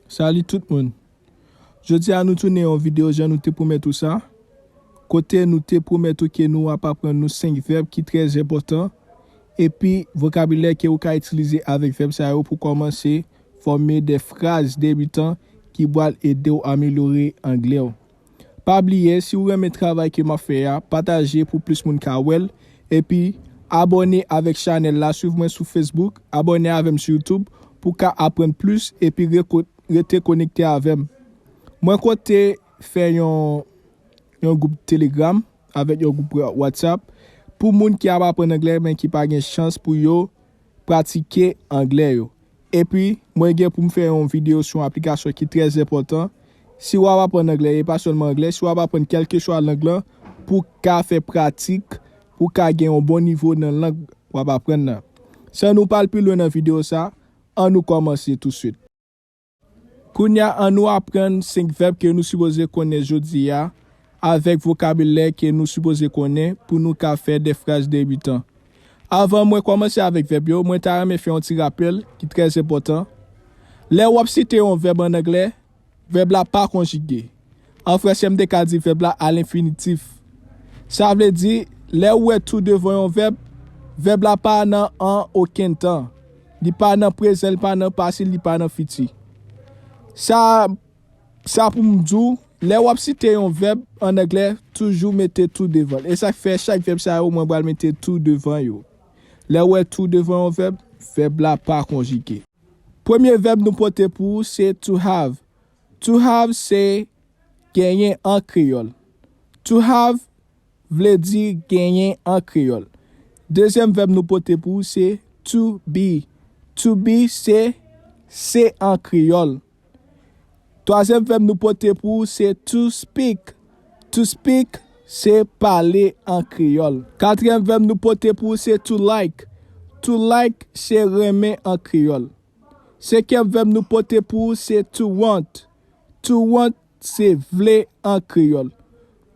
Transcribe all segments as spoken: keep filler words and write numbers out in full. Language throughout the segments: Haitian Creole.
Salut tout moun. Jodi a nou tounen yon videyo jan nou te pwomèt ou sa. Kote nou te pwomèt ou ke nou ap aprann nou senk vèb ki trè enpòtan. Epi vokabilè ke ou ka itilize avèk vèb sa yo pou kòmanse fòme de fraz debitan ki pral ede w amelyore anglè w. Pa bliye, si w renmen travay ke m ap fè a, pataje pou plis moun ka wè l. Epi abòne avèk chanèl la, swiv mwen sou Facebook, abòne avè m sou YouTube pou w ka aprann plis epi reko- rete konekte avè m. Mwen konte fè yon, yon gwoup Telegram avèk yon gwoup WhatsApp pou moun ki ap aprann anglè men ki pa gen chans pou yo pratike anglè yo. Epi, mwen gen pou m fè yon videyo sou yon aplikasyon ki trè enpòtan. Si w ap aprann anglè, e pa sèlman anglè, si w ap aprann kèlkeswa lang lan, pou w ka fè pratik, pou w ka gen yon bon nivo nan lang w ap aprann nan. San nou pa al pi lwen nan videyo sa, ann nou kòmanse tousuit. Kounye a, ann nou aprann senk vèb ke nou sipoze konnen jodi a, avèk vokabilè ke nou sipoze konnen pou nou ka fè de fraz debitan. Avan mwen kòmanse avèk vèb yo, mwen ta renmen fè yon ti rapèl ki trè enpòtan. Lè w ap site yon vèb ann anglè, vèb la pa konjige. An fransè, m te ka di vèb la a lenfinitif. Sa vle di, lè ou wè to devan yon vèb, vèb la pa nan an okenn tan. Li pa nan prezan, li pa nan pase, li pa nan fiti. Sa, sa pou m di w, lè w ap site yon vèb ann anglè, toujou mete to devan l. E sa k fè chak vèb sa yo, mwen pral mete to devan yo. Lè w wè to devan yon vèb, vèb la pa konjige. Premye vèb nou pote pou ou se to have. To have se genyen an kreyòl. To have vle di genyen an kreyòl. Dezyèm vèb nou pote pou ou se to be. To be se se an kreyòl. Twazyèm vèb nou pote pou ou se to speak. To speak se pale an kreyòl. Katriyèm vèb nou pote pou ou se to like. To like se renmen an kreyòl. Senkyèm vèb nou pote pou ou se to want. To want se vle an kreyòl.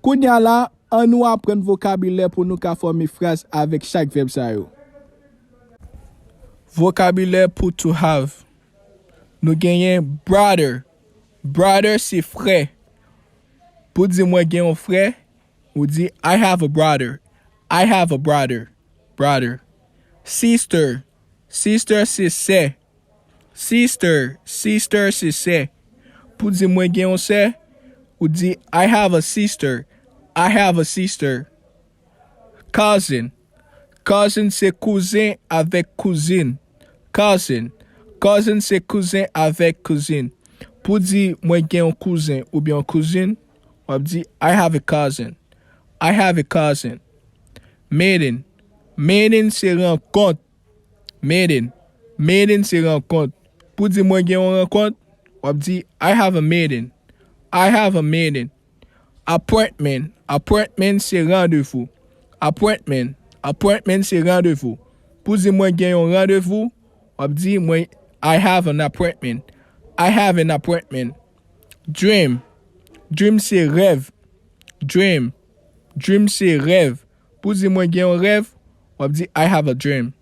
Kounye a la, ann nou aprann vokabilè pou nou ka fòme fraz avèk chak vèb sa yo. Vokabilè pou to have. Nou genyen brother. Brother se frè. Pou di mwen gen yon frè, ou di I have a brother. I have a brother. Brother. Sister. Sister se sè. Sister, sister se sè. Pou di mwen gen yon sè, ou di I have a sister. I have a sister. Cousin. Cousin se kouzen avèk kouzin. Cousin. Cousin se kouzen avèk kouzin. Pou di mwen gen yon kouzen oubyen yon kouzin, w ap di I have a cousin. I have a cousin. Meeting. Meeting se rankont. Meeting. Meeting se rankont. Pou di mwen gen yon rankont, w ap di I have a meeting. I have a meeting. Appointment. Appointment se randevou. Appointment. Appointment se randevou. Pou di mwen gen yon randevou, w ap di mwen I have an appointment. I have an appointment. Dream. Dream se rèv. Dream. Dream se rèv. Pou di mwen gen yon rèv, w ap di I have a dream.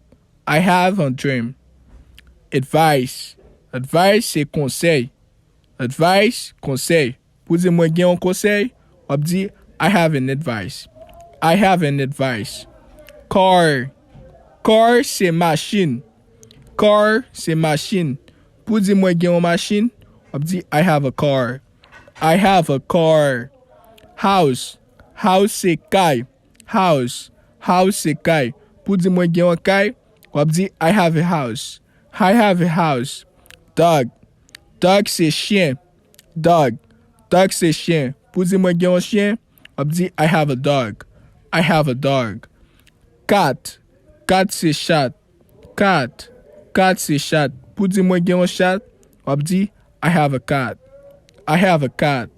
I have a dream. Advice. Advice se konsèy. Advice, konsèy. Pou di mwen gen yon konsèy, w ap di I have an advice. I have an advice. Car. Car se machin. Car se machin. Pou di mwen gen yon machin, w ap di I have a car. I have a car. House. House se kay. House. House se kay. Pou di mwen gen yon kay, w ap di I have a house. I have a house. Dog. Dog se chen. Dog. Dog se chen. Pou di mwen gen yon chen, w ap di I have a dog. I have a dog. Cat. Cat se chat. Cat. Cat se chat. Pou di mwen gen yon chat, w ap di I have a cat. I have a cat.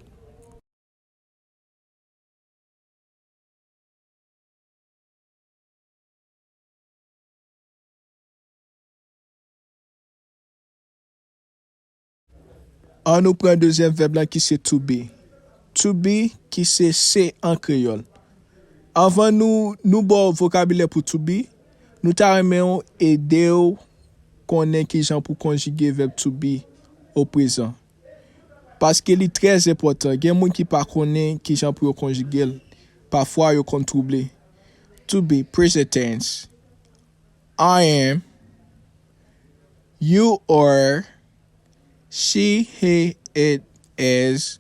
Ann nou pran dezyèm vèb la ki se to be. To be ki se se an kreyòl. Anvan nou, nou ba w vokabilè pou to be, nou ta renmen w ede w konnen kijan pou konjige vèb to be o prezan. Paske li trè enpòtan. Gen moun ki pa konnen kijan pou yo konjige l. Pafwa, yo konn twouble. To be, present tense. I am, you are, she, he, it, is,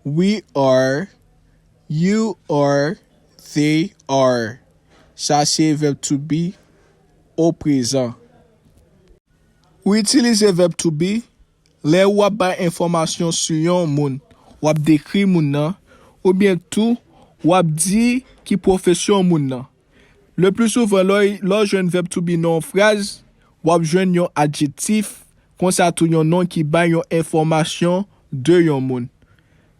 we are, you are, they are. Sa se vèb to be o prezan. Ou itilize vèb to be lè w ap bay enfòmasyon sou yon moun, w ap dekri moun nan, oubyen tou w ap di ki pwofesyon moun nan. Le pli souvan, lè w, lè w jwenn vèb to be nan yon fraz, w ap jwenn yon adjektif, konsa tou yon non ki bay yon enfòmasyon de yon moun.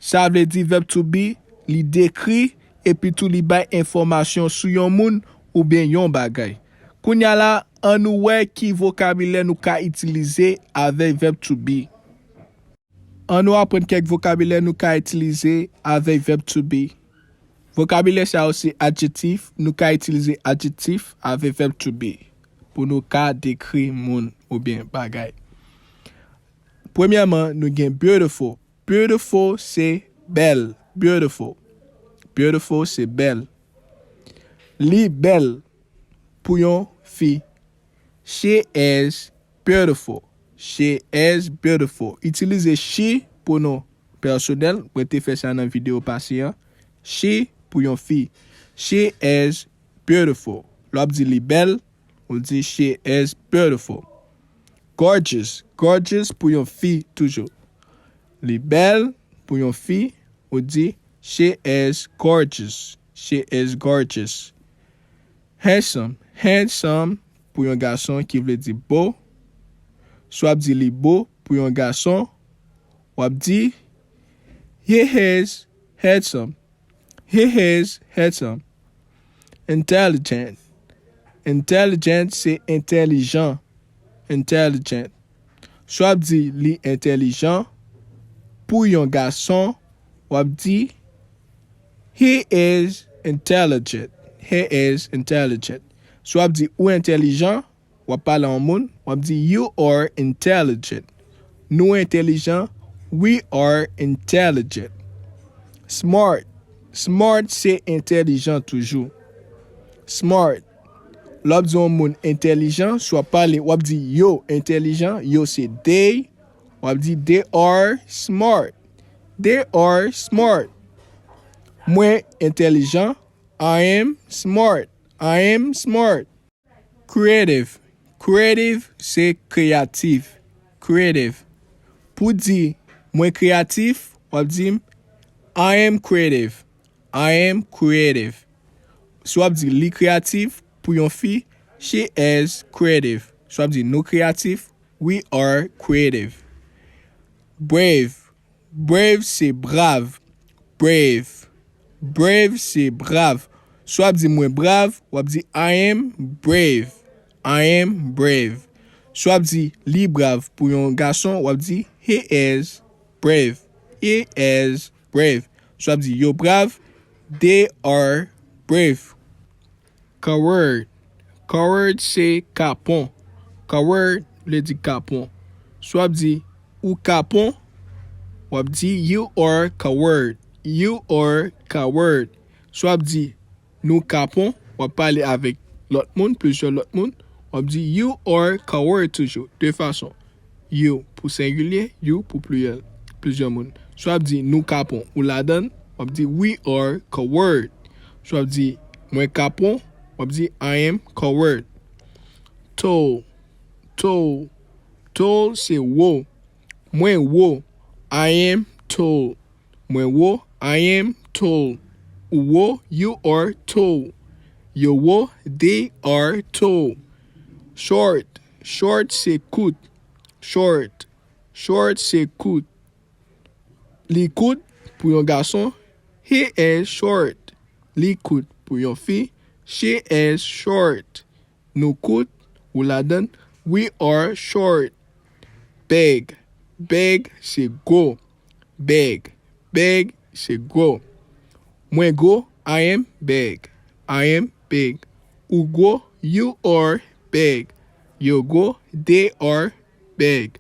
Sa vle di vèb to be, li dekri, epi tou li bay enfòmasyon sou yon moun oubyen yon bagay. Kounye a la, ann nou wè ki vokabilè nou ka itilize avèk vèb to be. Ann nou aprann kèk vokabilè nou ka itilize avèk vèb to be. Vokabilè sa yo se adjektif, nou ka itilize adjektif avèk vèb to be pou nou ka dekri moun oubyen bagay. Premyèman, nou gen beautiful. Beautiful se bèl. Beautiful. Beautiful se bèl. Li bèl pou yon fi. She is beautiful. She is beautiful. Itilize she pou non pèsonèl. Mwen te fè sa nan videyo pase an. She pou yon fi. She is beautiful. Lè w ap di li bèl, ou di she is beautiful. Gorgeous. Gorgeous pou yon fi toujou. Li bèl pou yon fi, ou di she is gorgeous. She is gorgeous. Handsome. Handsome pou yon gason ki vle di bo. Si w ap di li bo pou yon gason, w ap di he is handsome. He is handsome. Intelligent. Intelligent se entèlijan. Intelligent. Si w ap di li entèlijan, pou yon gason, w ap di he is intelligent. He is intelligent. Si w ap di ou entèlijan, w ap pale a yon moun, w ap di you are intelligent. Nou entèlijan, we are intelligent. Smart. Smart se entèlijan toujou. Smart. Lè w ap di yon moun entèlijan, si w ap pale, w ap di yo entèlijan, yo se they, w ap di they are smart. They are smart. Mwen entèlijan, I am smart. I am smart. Creative. Creative se kreyatif. Creative. Pou di mwen kreyatif, w ap di I am creative. I am creative. Si w ap di li kreyatif pou yon fi, she is creative. Si w ap di nou kreyatif, we are creative. Brave. Brave se brav. Brave. Brave se brav. Si w ap di mwen brav, w ap di I am brave. I am brave. Si w ap di li brav pou yon gason, w ap di he is brave. He is brave. Si w ap di yo brav, they are brave. Coward. Coward se kapon. Coward vle di kapon. Si w ap di ou kapon, w ap di you are coward. You are coward. Si w ap di nou kapon, w ap pale avèk lòt moun, plizyè lòt moun, w ap di you are coward toujou. De fason. You pou sengilye, you pou pliyèl. Plizyè moun. Si w ap di nou kapon, ou ladan l, w ap di we are coward. Si w ap di mwen kapon, w ap di I am coward. Tall. Tall. Tall se wo. Mwen wo. I am tall. Mwen wo. I am tall. Ou wo. You are tall. Yo wo. They are tall. Short. Short se kout. Short. Short se kout. Li kout pou yon gason. He is short. Li kout pou yon fi. She is short. Nou kout, ou ladan l. We are short. Big. Big se gwo. Big. Big se gwo. Mwen gwo, I am big. I am big. Ou gwo, you are big. Yo gwo, they are big.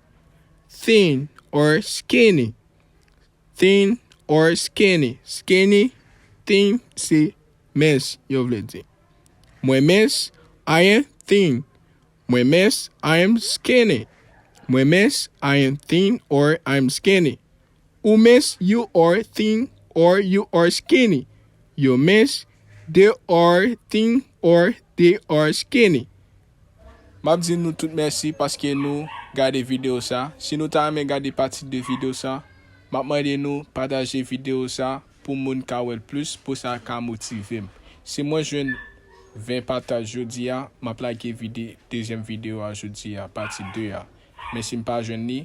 Thin or skinny. thin or skinny. Skinny, thin, se mens, yo vle di. Mwen mens, I am thin. Mwen mens, I am skinny. Mwen mens, I am thin or I'm skinny. Ou mens, you are thin or you are skinny. Yo mens, they are thin or they are skinny. M ap di nou tout mèsi paske nou gade videyo sa. Si nou ta renmen gade pati de videyo sa, m ap mande nou pataje videyo sa pou moun ka wè l plis, pou sa ka motive m. Si mwen jwenn ven pataj jodi a, m ap lage vide-, dezyèm videyo a jodi a, pati de a. Men si m pa jwenn li,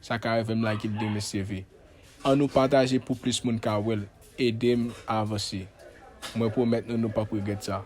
sa ka rive m lage l demen seve. An nou pataje pou plis moun ka wè l. Ede m avanse. Mwen pwomèt nou, nou p ap regrèt sa.